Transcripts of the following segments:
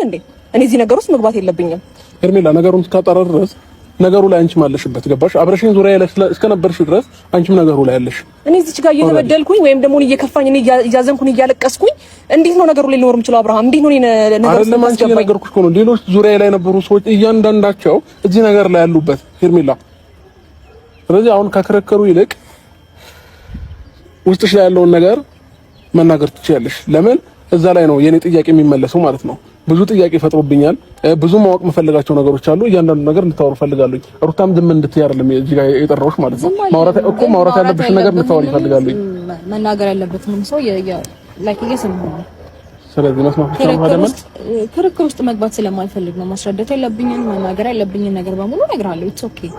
እንዴ? እኔ እዚህ ነገር ውስጥ መግባት የለብኝም። ሄርሜላ፣ ነገሩን እስካጣራ ድረስ ነገሩ ላይ አንቺም አለሽበት። ገባሽ? አብረሽኝ ዙሪያ ላይ እስከነበርሽ ድረስ አንቺም ነገሩ ላይ አለሽ። እኔ እዚች ጋር እየተበደልኩኝ ወይም ደግሞ እየከፋኝ፣ እኔ እያዘንኩኝ እያለቀስኩኝ እንዴት ነው ነገሩ ላይ ልኖር የምችለው? አብርሃም፣ እንዴት ነው እኔ ነገር ውስጥ አይደለም አንቺ እየነገርኩሽ እኮ ነው። ሌሎች ዙሪያ ላይ የነበሩ ሰዎች እያንዳንዳቸው እዚህ ነገር ላይ ያሉበት ሄርሜላ። ስለዚህ አሁን ከክርክሩ ይልቅ ውስጥሽ ላይ ያለውን ነገር መናገር ትችያለሽ። ለምን እዛ ላይ ነው የኔ ጥያቄ የሚመለሰው ማለት ነው። ብዙ ጥያቄ ፈጥሮብኛል። ብዙ ማወቅ የምፈልጋቸው ነገሮች አሉ። እያንዳንዱ ነገር እንድታወሩ እፈልጋለሁ። ሩታም ዝም እንድትይ አይደለም እዚህ ጋር የጠራሁሽ ማለት ነው። ማውራት እኮ ማውራት ያለብሽን ነገር እንድታወሪ እፈልጋለሁ። መናገር ያለበትንም ሰው like እየሰማሁ ነው። ስለዚህ መስማት ብቻ ነው አይደል? ክርክር ውስጥ መግባት ስለማልፈልግ ነው። ማስረዳት ያለብኝን መናገር ያለብኝን ነገር በሙሉ እነግርሃለሁ። It's okay።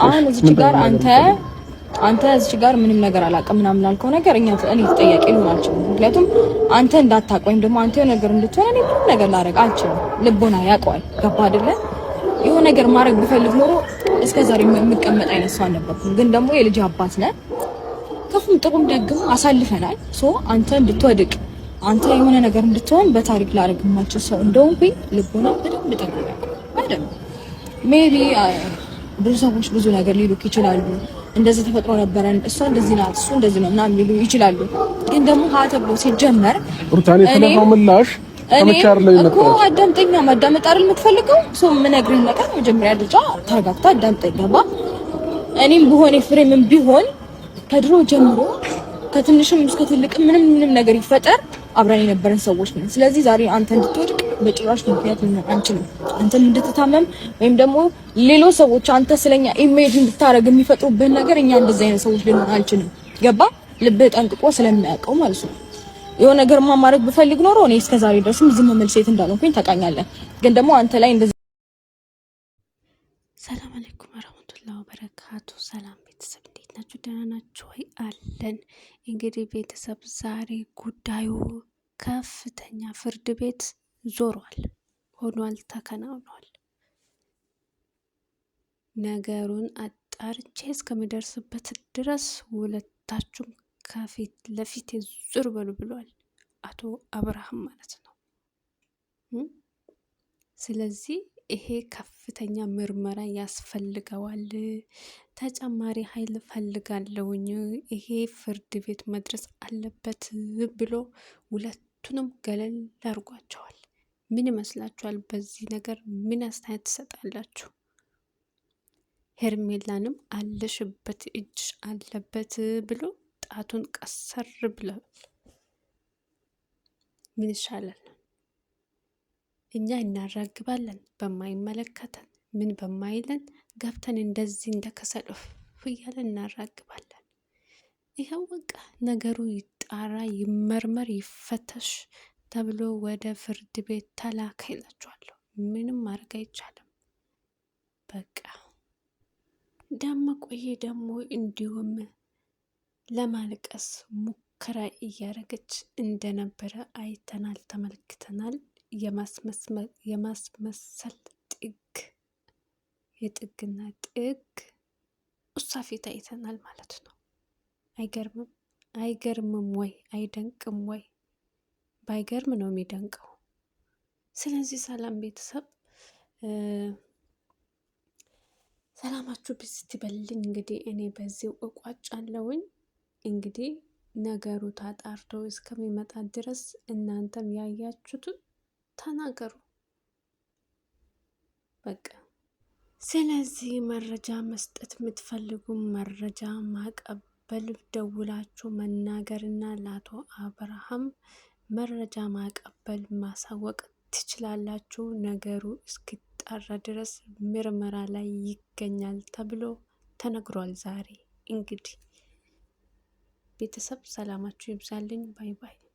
አሁን እዚች ጋር አንተ እዚች ጋር ምንም ነገር አላውቅም ምናምን ላልከው ነገር እኔ ተጠያቂ ልሆን አልችልም። ምክንያቱም አንተ እንዳታውቅ ወይም ደግሞ አንተ የሆነ ነገር እንድትሆን እኔ ምንም ነገር ላደርግ አልችልም። ልቦና ያውቀዋል። ገባ አይደለ? የሆነ ነገር ማድረግ ብፈልግ ኖሮ እስከ ዛሬ የምቀመጥ አይነት ሰው አልነበርኩም። ግን ደግሞ የልጅ አባት ነህ። ክፉም ጥሩም ደግም አሳልፈናል። So አንተ እንድትወድቅ፣ አንተ የሆነ ነገር እንድትሆን በታሪክ ላደርግ የማልችል ሰው እንደሆንኩኝ ልቦና በደንብ ጠንቅቆ በደንብ። Maybe ብዙ ሰዎች ብዙ ነገር ሊሉክ ይችላሉ። እንደዚህ ተፈጥሮ ነበረ፣ እሷ እንደዚህ ናት፣ እሱ እንደዚህ ነው ምናምን ሊሉ ይችላሉ። ግን ደግሞ ሀ ተብሎ ሲጀመር ሩታኔ የተለፋው ምላሽ እኮ አዳምጠኛ ማዳመጥ አይደል የምትፈልገው? ሰው የምነግርህን ነገር መጀመሪያ ደረጃ ተረጋግታ አዳምጠኝ። ገባ? እኔም ብሆን ኤፍሬምም ቢሆን ከድሮ ጀምሮ ከትንሽም እስከ ትልቅም ምንም ምንም ነገር ይፈጠር አብረን የነበረን ሰዎች ነን። ስለዚህ ዛሬ አንተ እንድትወድቅ በጭራሽ ምክንያት ልንሆን አንችልም። አንተም እንድትታመም ወይም ደግሞ ሌሎች ሰዎች አንተ ስለኛ image እንድታረግ የሚፈጥሩብህን ነገር እኛ እንደዚህ አይነት ሰዎች ልንሆን አንችልም። ገባ? ልብህ ጠንቅቆ ስለሚያውቀው ማለት ነው። የሆነ ነገር ማድረግ ብፈልግ ኖሮ እኔ እስከዛሬ ድረስም ዝም የምል ሴት እንዳልሆንኩኝ ታውቃኛለህ። ግን ደግሞ አንተ ላይ እንደዚህ ሰላም አለይኩም ወረህመቱላሂ ወበረካቱ። ሰላም ቤተሰብ፣ እንዴት ናችሁ? ደህና ናችሁ ወይ? አለን። እንግዲህ ቤተሰብ ዛሬ ጉዳዩ ከፍተኛ ፍርድ ቤት ዞሯል፣ ሆኗል፣ ተከናውኗል። ነገሩን አጣርቼ እስከምደርስበት ድረስ ሁለታችሁም ከፊት ለፊት ዙር በሉ ብሏል አቶ አብርሃም ማለት ነው። ስለዚህ ይሄ ከፍተኛ ምርመራ ያስፈልገዋል። ተጨማሪ ኃይል ፈልጋለሁኝ፣ ይሄ ፍርድ ቤት መድረስ አለበት ብሎ ሁለቱንም ገለል አድርጓቸዋል። ምን ይመስላችኋል? በዚህ ነገር ምን አስተያየት ትሰጣላችሁ? ሄርሜላንም አለሽበት፣ እጅ አለበት ብሎ ጣቱን ቀሰር ብለዋል። ምን ይሻላል? እኛ እናራግባለን በማይመለከተን ምን በማይለን ገብተን እንደዚህ እንደ ከሰል እያለን እናራግባለን። ይኸው በቃ ነገሩ ይጣራ፣ ይመርመር፣ ይፈተሽ ተብሎ ወደ ፍርድ ቤት ተላከ ይላችኋለሁ። ምንም ማድረግ አይቻልም። በቃ ደሞ ቆየ ደግሞ እንዲሁም ለማልቀስ ሙከራ እያደረገች እንደነበረ አይተናል፣ ተመልክተናል። የማስመሰል ጥግ የጥግና ጥግ እሷ ፊት አይተናል ማለት ነው። አይገርምም? አይገርምም ወይ? አይደንቅም ወይ? ባይገርም ነው የሚደንቀው። ስለዚህ ሰላም ቤተሰብ፣ ሰላማችሁ ብዝት ይበልልኝ። እንግዲህ እኔ በዚሁ እቋጫለሁኝ። እንግዲህ ነገሩ ተጣርቶ እስከሚመጣ ድረስ እናንተም ያያችሁትን ተናገሩ። በቃ ስለዚህ መረጃ መስጠት የምትፈልጉ መረጃ ማቀበል ደውላችሁ መናገርና ለአቶ አብርሃም መረጃ ማቀበል ማሳወቅ ትችላላችሁ። ነገሩ እስኪጣራ ድረስ ምርመራ ላይ ይገኛል ተብሎ ተነግሯል። ዛሬ እንግዲህ ቤተሰብ ሰላማችሁ ይብዛልኝ። Bye bye።